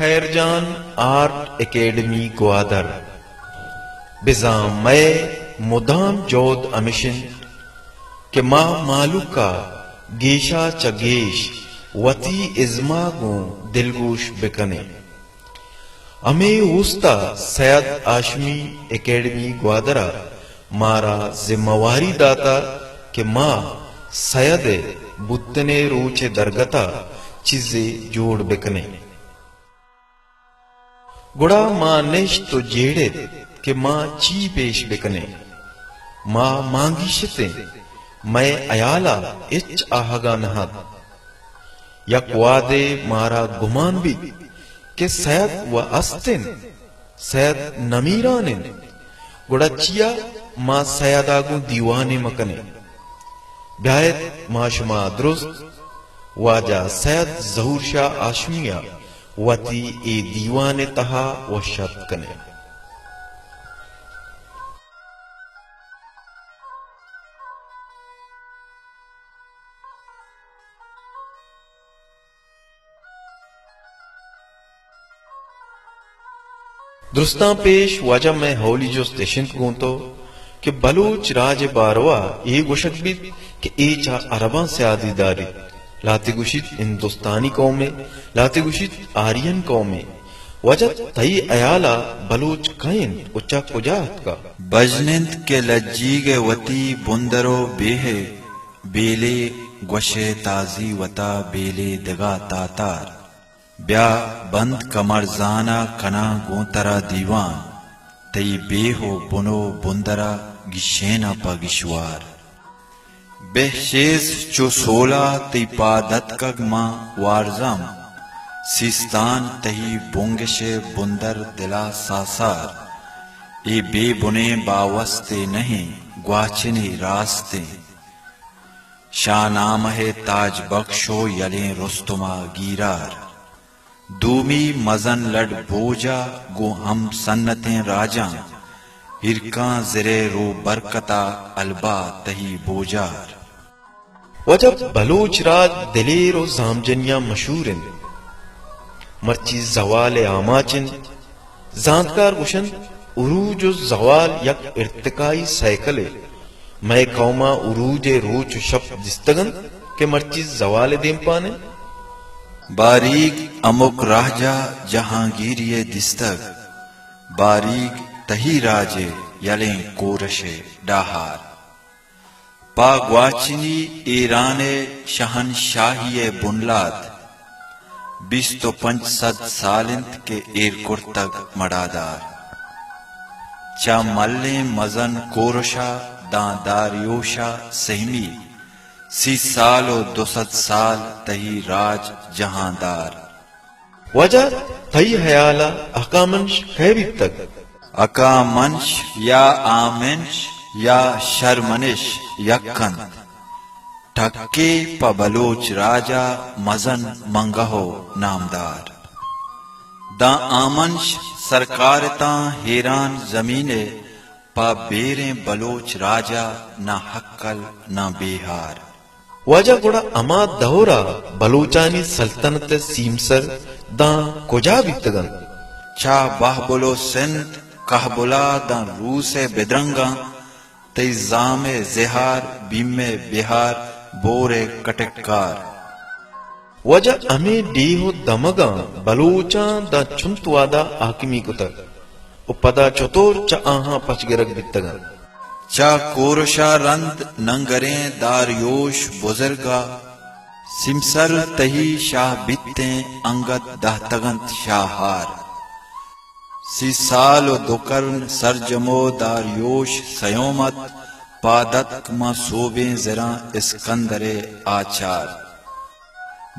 خیر جان art academy Gwadar. بزاں مئے مدام جہد ہمیش انت کہ ما مہلوک ءَ گیش ءَ چہ گیش وتی ازم ءَ گوں دلگوش بہ کنیں۔ ہمے اوست ءَ سید ہاشمی اکیڈمی گوادر ءَ مارا ذمہ واری داتگ کہ ما سید ءِ بوتن ءِ روچ ءِ درگت ءَ چیزے جوڑ بہ کنیں۔ گڑا ما نشت ءُ جیڑ ات کہ ما چی پیش بہ کنیں۔ ما مانگیش اتیں، مئے ہیال ءَ ہچ آہگ ءَ نہ ات۔ یک وہدے مارا گمان بیت کہ سید وَ است انت، سید نمیران انت، گڑا چیا ما سید ءَ گوں دیوانے مہ کنیں؟ بیایت ما شما درست واجہ سید ظہور شاہ ہاشمی ءَ وتی اے دیوان ءِ تہا وش اتک کنیں۔ درستاں پیش واجہ مئے اولی جست اش انت گوں تو کہ بلوچ راج ءِ باروا اے گوشگ بیت کہ اے چہ عرباں سیادی داریت، لہتے گوشیت ہندوستانی قومے، لہتے گوشیت آرین قومے۔ واجہ تئی ہیال ءَ بلوچ کئے انت ءُ چہ کجا اتکگ؟ بژن انت کہ لجیگ ءَ وتی بندر ءُ بیہ ءِ بیلے، گوش ئے تازی وتا بیلے دگہ تاتار۔ بیا بند کمرزان ءَ کناں گوں ترا دیوان، تئی بیہ ءُ بن ءُ بندر ءَ گیشیناں پہ گیشوار۔ بہ شیز چو سولا تئی پاد اتکگ ماں وارزم، سیستان تئی بنگش ءِ بندر دل ءَ ساسار۔ اے بے بنیں باوستے نہ ایں، گواچنے راستیں۔ شاہ نامہ ءِ تاج بخش ءُ یلیں رستم ءَ گیرار۔ دومی مزن لڈ بوج ءَ گوں ہم سنتیں راجاں، ہیرکاں زر ءِ رو برکت ءَ البا تہی بوجار۔ واجہ بلوچ راج دلیر ءُ زامجنیاں مشہور انت۔ مرچی زوال ءِ آماچ انت۔ زانتکار گوشنت، عروج ءُ زوال یک ارتقائی سائیکلے۔ مئے قوم ءَ عروج ءِ روچ ءُ شپ دیستگ انت کہ مرچی زوال ءِ دیمپان انت۔ باریگ ہمک راج ءَ جہانگیری ءِ دیستگ، باریگ تہی راج ءِ یلیں کورش ءِ ڈاہار۔ پہ گواچنی ایران ءِ شہنشاہی ءِ بنلاد بیست ءُ پنچ سد سال انت کہ ایر کرتگ مڑادار۔ چہ ملیں مزن کورش ءَ داں داریوش ءَ سہمی، سی سال ءُ دو سد سال تہی راج جہاندار۔ واجہ، تئی ہیال ءَ ہکامنش کئے بیتگ؟ ہکامنش یا آمنش یا شرمنش یک انت۔ ٹکے پہ بلوچ راج ءَ مزن منگہ ءُ نامدار۔ داں آمنش سرکار اتاں ہیران زمین ءَ، پہ بیریں بلوچ راج ءَ نہ ہکل نہ بیہار۔ واجہ، گڑا ہما دور ءَ بلوچانی سلطنت ءِ سیمسر داں کجا بیتگ انت؟ چہ بہبل ءُ سندھ کہبل ءَ داں روس ءِ بدرنگاں، تئی زام ءِ زہار، بیم ءِ بہار، بور ءِ کٹکار۔ واجہ، ہمے ڈیہہ ءُ دمگاں بلوچاں داں چنت وہدا حاکمی کتگ ءُ پدا چتور چہ آہاں پچ گرگ بیتگ انت؟ چہ کورش ءَ رند ننگریں داریوش بزرگ ءَ، سیمسر تہی شاہ بیتیں انگت دہتگ انت شاہار۔ سی سال ءُ دو کرن سرجم ءُ داریوش سیوم ات، پاد اتک ماں سوبیں زراں اسکندر ءِ آچار۔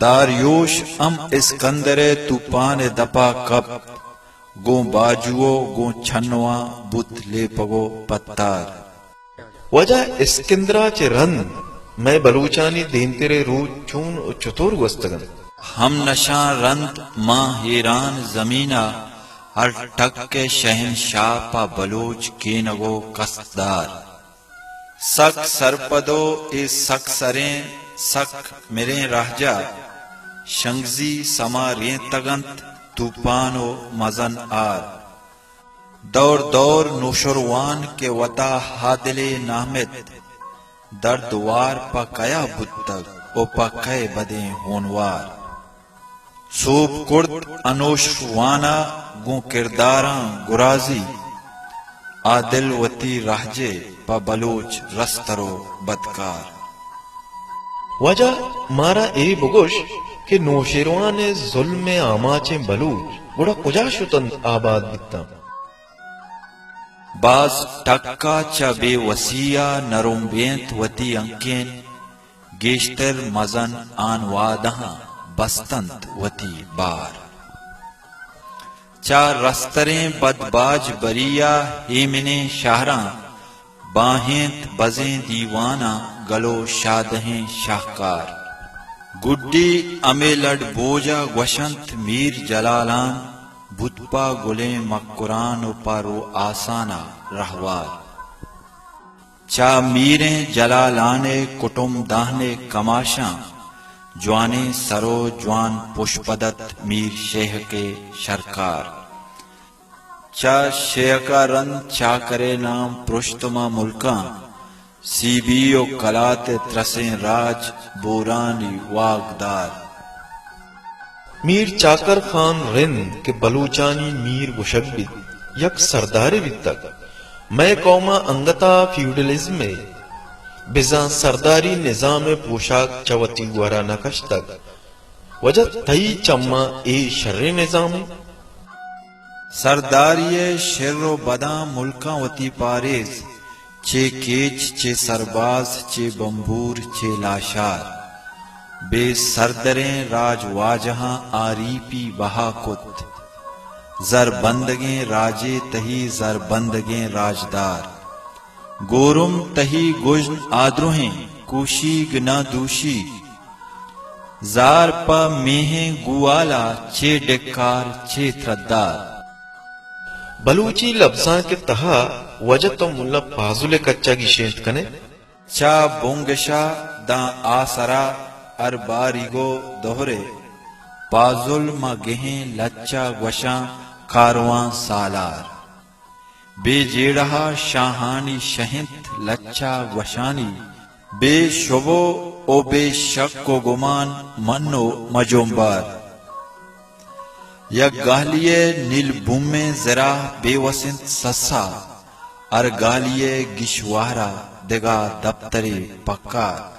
داریوش ہم اسکندر ءِ توپان ءِ دپ ءَ کپت، گوں باجو ءُ گوں چنواں بوت لیپگ ءُ پتار۔ واجہ، اسکندر ءَ چہ رند مئے بلوچانی دیمتر ءِ روچ چون ءُ چتور گوستگ انت؟ ہم نشاں رند ماں ہیران زمین ءَ ہر ٹک ءِ شہنشاہ پہ بلوچ کینگ ءُ کستدار۔ سک سرپد ءُ اے سک سریں سک مریں راجا، شنگزی سما رینتگ انت توپان و مزن آر۔ دور دور نوشروان کہ وتا ہادلے نامت، درد وار پہ کیا بوتگ و پہ کئے بدیں ہونوار۔ سوب کرت انوشوان ءَ گوں کرداراں گرازی، آ دل وتی رہجے پہ بلوچ رستر و بدکار۔ واجہ، مارا اے بگوش کہ نوشیروان ءِ ظلم ءِ آماچیں بلوچ گڑا کجا شتنت آباد بیتاں؟ باز ٹکا چہ بے وسی ءَ نرمبینت وتی انکین، گیشتر مزن آنوادہاں بستنت وتی بار۔ چہ رستریں بدباج بری ءَ ہیمنیں شہراں، باہینت بزیں دیواناں گلو شادہیں شاہکار۔ گڈی ہمے لڈ بوج ءَ گوشنت میر جلالان، بوت پہ گلیں مکران و پہ رو آسان ءَ رہوار۔ چہ میریں جلالان ءِ کٹم دہن ءِ کماشاں، جوانیں سر و جوان پشپدت میر شیہک ءِ شرکار۔ چہ شیہک ءَ رند چاکر ءِ نام پرشت ماں ملکاں، سیبی و کلات ءِ ترسیں راج بورانی واگدار۔ میر چاکر خان رند کہ بلوچانی میر گوشگ بیت، یک سردارے بیتگ۔ مئے قوم ءَ انگت ءَ فیوڈلزم ءِ بزاں سرداری نظام ءِ پوشاک چہ وتی گور ءَ نہ کشتگ۔ واجہ، تئی چماں اے شریں نظامے؟ سرداری ءِ شر و بداں ملکاں وتی پاریز، چے کیچ، چے سرباز، چے بمبور، چے لاشار۔ بے سردریں راج واجہاں آریپی بہا کت۔ زر بندگیں راجے تہی زر بندگیں راجدار۔ گورم تہی گژن آدروہیں، کوشیگ نہ دوشی۔ زار پہ میہیں گوالا چے ڈکار چے تردار۔ بلوچی لبزانک ءِ تہا واجہ تو ملا پازل ءِ کچا گیشینت کنے؟ چہ بنگشا داں آسرا ہر باریگو دہرے، پازل ما گہیں لچا گوشاں کاروان سالار۔ بے جیڑہا شاہانی شہنت لچا گوشانی، بے شبو و بے شک و گمان من و مجمبار۔ یک گالی ءِ نیل بومیں زرا بے وسنت سسا، ہر گالی ءِ گشوارا دگہ دپترے پکار۔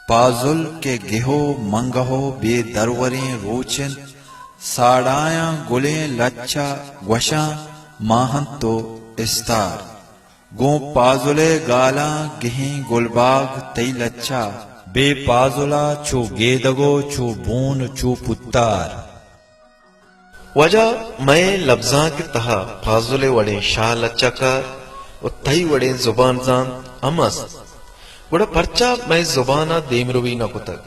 پازل کہ گہو منگہو بے دروریں روچ انت، ساڑایاں گلیں لچہ گوشاں ماہنت و استار۔ گوں پازل ءِ گالاں گہیں گلباگ تئی لچہ، بے پازلا چو گیدگ و چو بون و چو پتار۔ واجہ، مئے لبزانک ءِ تہا پازل ءِ وڑیں شاہ لچہ کار و تئی وڑیں زبان زانت ہم است، گڑا پرچا مئے زبان ءَ دیمروی نہ کتگ؟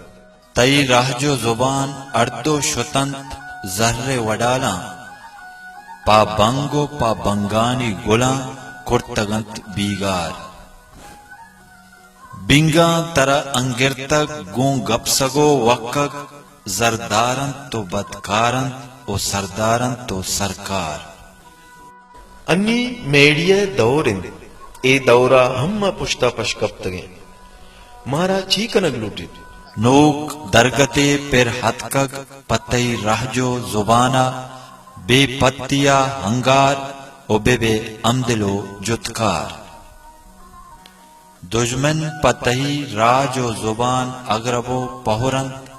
تئی رہج و زبان ہر دو شتنت زر ءِ وڈالاں، پہ بنگ و پہ بنگانی گلاں کرتگ انت بیگار۔ بنگاں ترا انگرتگ گوں گپسگ و وکگ، زردار انت و بدکار انت و سردار انت و سرکار۔ انی میڈیا ءِ دور انت، اے دور ءَ ہم ما پشت ءَ پش کپتگیں۔ مارا چی کنگ لوٹیت؟ نوک درگتے پر ہتکگ پہ تئی رہج و زبان ءَ، بے پتی ءَ ہنگار و بہ بے ہمدل و جتکار۔ دژمن پہ تئی راج و زبان اگرب و پہر انت،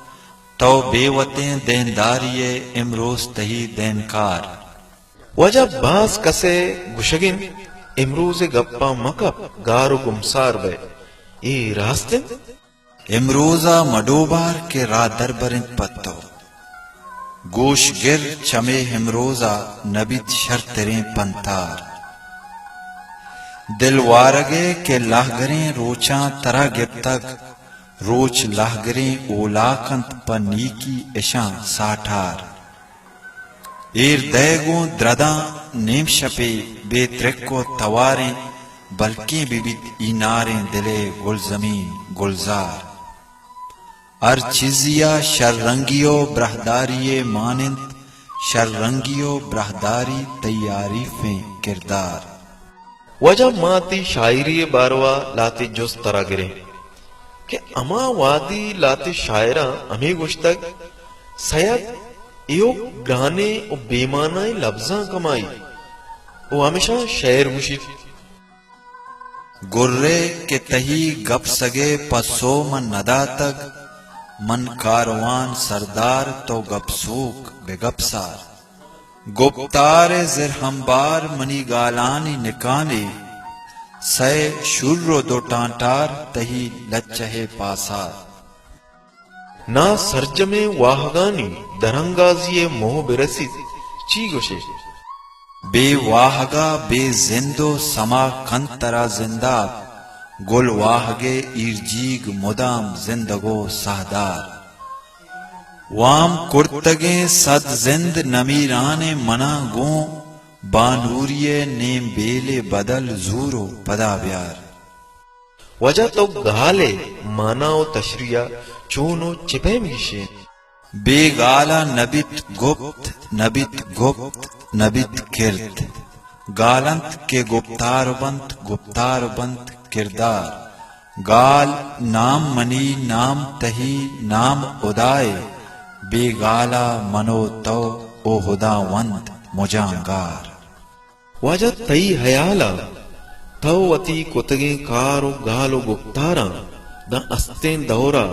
تو بے وتیں دینداری ئے امروز تئی دینکار۔ واجہ، باز کس ءِ گوشگ انت، امروز ءِ گپاں مہ کپ، گار و گمسار بئے۔ اے راست انت؟ امروز ءَ مہ ڈوبار کہ راہ دربر انت پہ تو۔ گوش گر چمے امروز ءَ نہ بیت شرتریں پنتار۔ دل وارگ ءَ کہ لہگریں روچاں ترا گپتگ، روچ لہگریں اولاک انت پہ نیکی اشاں ساٹار۔ ایر دئیگ و درداں نیم شپے بے ترک و تواریں، بلکیں بہ بیت ایناریں دل ءِ گلزمین گلزار۔ ہر چیزی ءَ شررنگی و براہداری ءِ مان انت، شررنگی و براہداری تئی آریفیں کردار۔ واجہ، ما تئی شاعری ء باروا لہتے جست ترا گریں کہ ہما وہدی لہتے شاعراں ہمے گوشتگ، سید ایوک گرانیں و بے معنائیں لبزاں کمائیت و ہمیشاں شعر گوشیت۔ گرے کہ تئی گپسگ ء پسو من نداتگ، من کاروان سردار تو گپسوک بہ گپسار۔ گپتار ء زرہمبار منی گالانی نکانے، سئے شر و دو ٹانٹار تئی لچہ ء پاسار۔ نا سرجمیں واہگانی درانگازی ء موہ بہ رسیت، چی گوشے؟ بے واہگا بے زند و سما کنت ترا زنداب، گل واہگ ء ایرجیگ مدام زندگ و ساہدار۔ وام کرتگیں سد زند نمیرانیں مناں گوں، بانوری ء نیم بیلے بدل زور و پدا بیار۔ واجہ تو گال ء مانا و تشریح ء چون و چہ پیم گیشین؟ بے گالا نبیت گپت، نبیت گپت، نبیت کرد۔ گال انت کہ گپتار بنت، گپتار بنت کردار۔ گال نام منی، نام تئی، نام ہدائے۔ بے گالا من و تو و ہداوند مجاں گار۔ واجہ، تئی ہیال ء تو وتی کتگیں کار و گال و گپتاراں داں استیں دور ء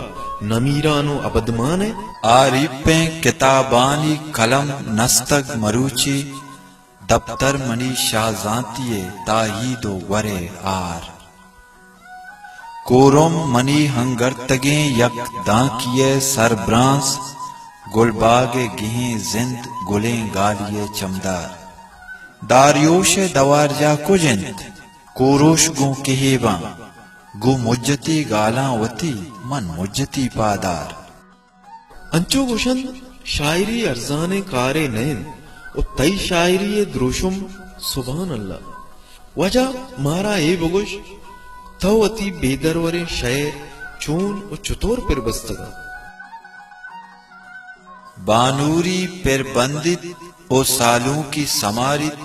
نمیران و ابدمان ئے؟ آ ریپیں کتابانی قلم نستگ مروچی، دپتر منی شاہزانتی ء تاہید و گور ء آر۔ کورم منی ہنگرتگیں یک دانکی ء سربرانز، گلباگ ء گہیں زند گلیں گالی ء چمدار۔ داریوش ء دوارجاہ کج انت؟ کوروش گوں کہیباں، گوں مجتی گالاں وتی، من مجتی پادار۔ انچو گوشنت، شاعری ارزانیں کارے نہ انت و تئی شاعری ء دروشم، سبحان اللہ۔ واجہ، مارا اے بگوش، تو وتی بے دروریں شئیر چون و چتور پر بستگ ء؟ بانوری پر بندیت و سالونکی سماریت،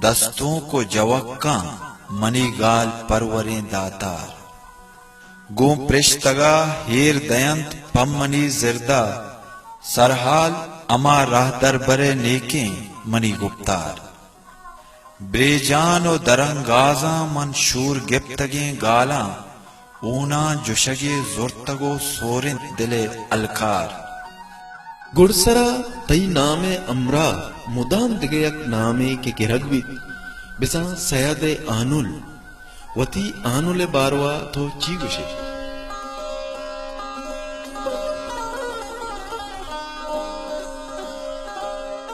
دستونک و جوکاں منی گال پروریں داتار۔ گوں پرشتگا ہیر دینت پہ منی زردا، سرحال ہما راہدربر ء نیکیں منی گپتار۔ بریجان و درانگازاں من شور گپتگیں گالاں، ہوناں جشگے زرتگ و سورنت دل ء الکار۔ گڈسرا تئی نام ء ہمراہ مدام دگہ یک نامے کہ گرگ بیت، بزاں سید ء آنل۔ وتی آنل ء باروا تو چی گوشے؟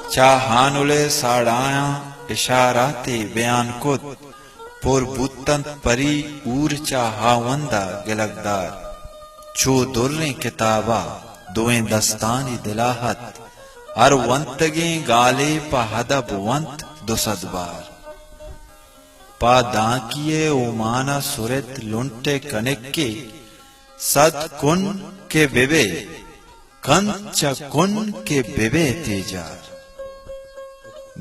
چہ آنل ء ساڑایاں اشاراتے بیان کت، پر بوتنت پری اور چہ ہاوندا گلگدار۔ چو دریں کتابا دوئیں دستانی دلا ات، ہر ونتگیں گالے پہ ادب ونت دو سد بار۔ پہ دانکی ء اومان ء سرت لنٹ ء کنکے، سد کن کہ بہ بئے، کنت چہ کن کہ بہ بئے تیجار۔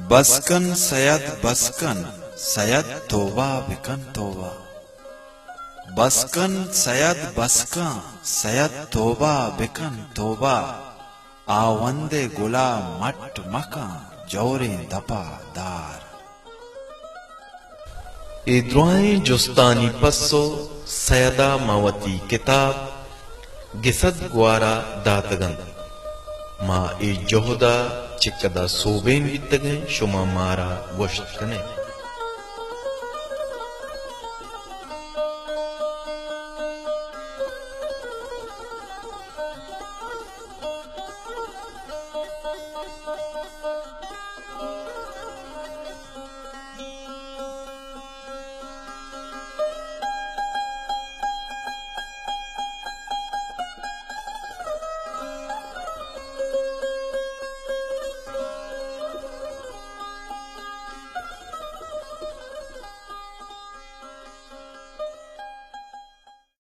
بس کن سید، بس کن سید، توبہ بکن توبہ۔ بس کن سید، بس کن سید، توبہ بکن توبہ۔ آوند ء گلا مٹ مکن، جوریں دپا دار۔ اے درائیں جستانی پسو سیدا ما وتی کتاب گسد گوارا داتگ انت۔ ما اے جہدا چکدا سوبین بیتگیں، شما مارا گوشت کنیں۔